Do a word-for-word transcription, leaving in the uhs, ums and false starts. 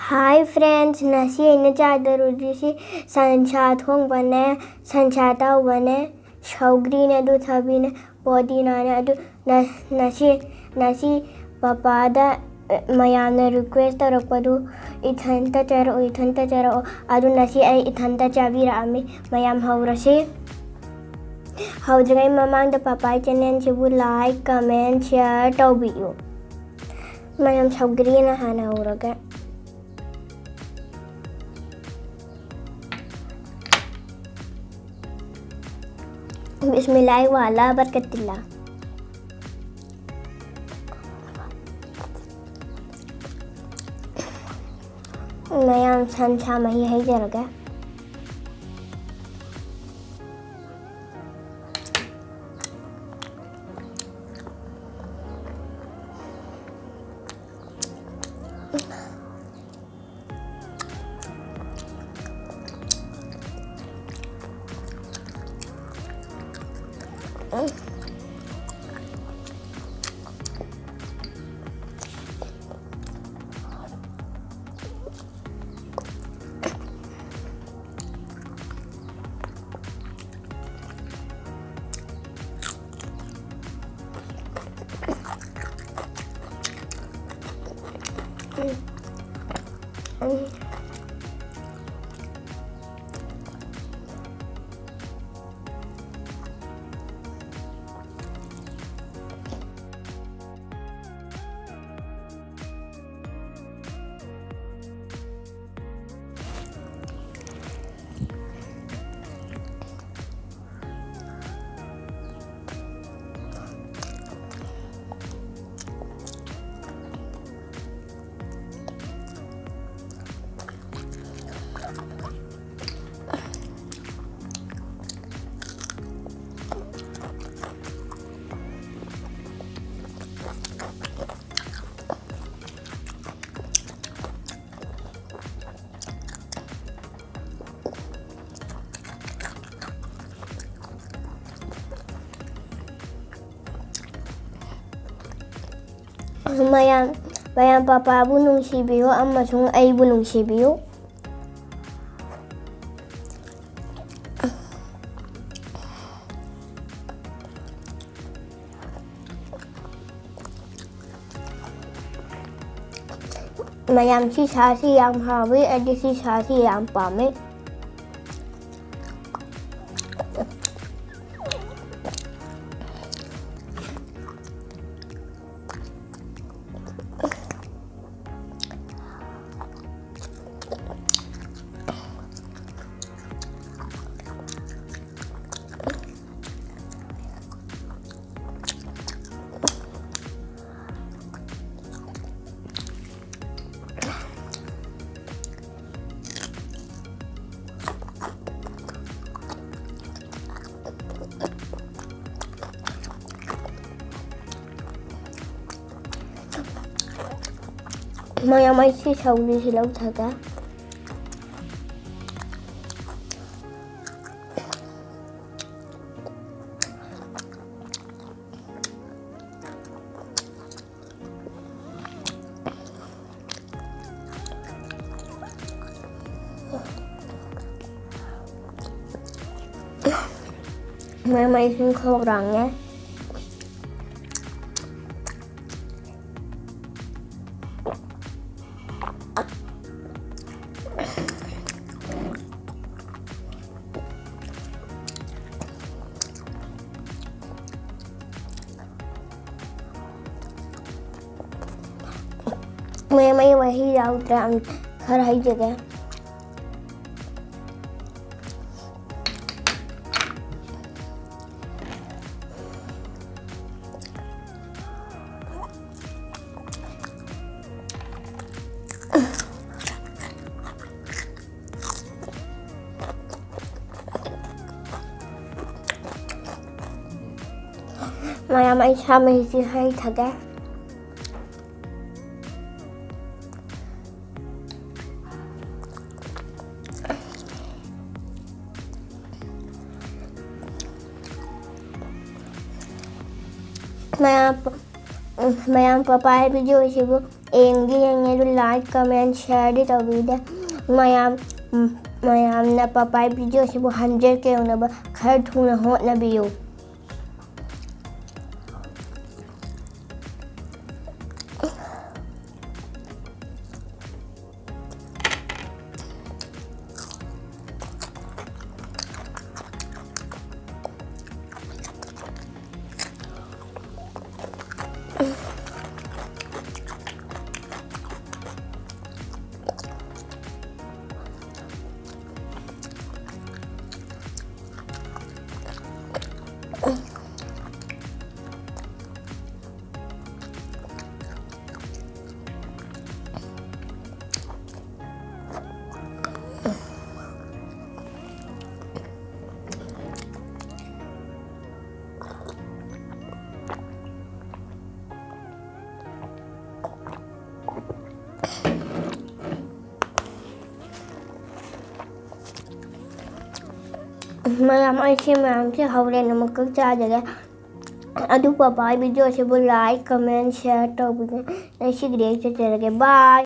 Hi friends, ꯉꯁꯤ ꯑꯩꯅ ꯆꯥꯗꯧꯔꯤꯁꯤ ꯁꯟꯁꯥ ꯊꯣꯡꯕꯅꯦ, ꯁꯟꯁꯥ ꯇꯧꯕꯅꯦ, ꯁꯧꯒ꯭ꯔꯤꯅꯦ, ꯑꯗꯨ ꯊꯕꯤꯅꯦ, ꯄꯣꯗꯤꯅꯥꯅꯦ꯫ ꯑꯗꯨ ꯅ-, ꯉꯁꯤ, ꯉꯁꯤ ꯄꯄꯥꯗ, ꯑ, ꯃꯌꯥꯝꯅ request ꯇꯧꯔꯛꯄꯗꯨ ꯏꯊꯟꯇ ꯆꯥꯔꯛꯑꯣ, ꯏꯊꯟꯇ ꯆꯥꯔꯛꯑꯣ꯫ ꯑꯗꯨ ꯉꯁꯤ ꯑꯩ ꯏꯊꯟꯇ ꯆꯥꯕꯤꯔꯛꯑꯝꯃꯤ꯫ ꯃꯌꯥꯝ ꯍꯧꯔꯁꯤ꯫ ꯍꯧꯗ꯭ꯔꯤꯉꯩ ꯃꯃꯥꯡꯗ ꯄꯄꯥꯒꯤ channelꯁꯤꯕꯨ like, comment, share ꯇꯧꯕꯤꯌꯨ꯫ ꯃꯌꯥꯝ ꯁꯧꯒ꯭ꯔꯤꯅ ꯍꯥꯟꯅ ꯍꯧꯔꯒꯦ꯫ बिस्मिल्लाह वाला बरकतिल्ला। ꯃꯌꯥꯝ ꯁꯟꯁꯥ ꯃꯍꯤ ꯍꯩꯖꯔꯒꯦ꯫ ꯃꯌꯥꯝ, ꯃꯌꯥꯝ ꯄꯄꯥꯕꯨ ꯅꯨꯡꯁꯤꯕꯤꯌꯨ ꯑꯃꯁꯨꯡ ꯑꯩꯕꯨ ꯅꯨꯡꯁꯤꯕꯤꯌꯨ꯫ ꯃꯌꯥꯝ, ꯁꯤ ꯁꯥꯁꯤ ꯌꯥꯝ ꯍꯥꯎꯋꯤ, ꯑꯩꯗꯤ ꯁꯤ ꯁꯥꯁꯤ ꯌꯥꯝ ꯄꯥꯝꯃꯦ꯫ ꯃꯌꯥꯝ, ꯑꯩ ꯁꯤ ꯁꯧꯒ꯭ꯔꯤꯁꯤ ꯂꯧꯊꯒꯦ꯫ ꯃꯌꯥꯝ, ꯑꯩ ꯁꯨꯝ ꯈꯧꯔꯥꯡꯉꯦ꯫ ꯃꯌꯥꯝ, ꯑꯩ ꯃꯍꯤ ꯌꯥꯎꯗ꯭ꯔꯦ, ꯑꯝ, ꯈꯔ ꯍꯩꯖꯒꯦ꯫ ꯃꯌꯥꯝ, ꯑꯩ ꯁꯥ ꯃꯍꯤꯁꯤ ꯍꯩꯊꯒꯦ꯫ ꯃꯌꯥꯝ, ꯃꯌꯥꯝ, ꯄꯄꯥꯒꯤ video ꯁꯤꯕꯨ ꯌꯦꯡꯗꯤ ꯌꯦꯡꯉꯦ, ꯑꯗꯨ like, comment, share ꯗꯤ ꯇꯧꯕꯤꯗꯦ꯫ ꯃꯌꯥꯝ, ꯎꯝ, ꯃꯌꯥꯝꯅ ꯄꯄꯥꯏ video ꯁꯤꯕꯨ hundred K ꯌꯧꯅꯕ ꯈꯔ ꯊꯨꯅ ꯍꯣꯠꯅꯕꯤꯌꯨ꯫ ꯃꯌꯥꯝ, ꯑꯩꯁꯦ ꯃꯌꯥꯝꯁꯦ ꯍꯣꯔꯦꯟ ꯑꯃꯨꯛꯀ ꯆꯥꯖꯒꯦ꯫ ꯑꯗꯨ ꯄꯄꯥꯏ video ꯁꯤꯕꯨ like, comment, share ꯇꯧꯕꯤꯒꯦ꯫ ꯉꯁꯤꯒꯤꯗꯤ ꯑꯩ ꯆꯠꯆꯔꯒꯦ꯫ Bye꯫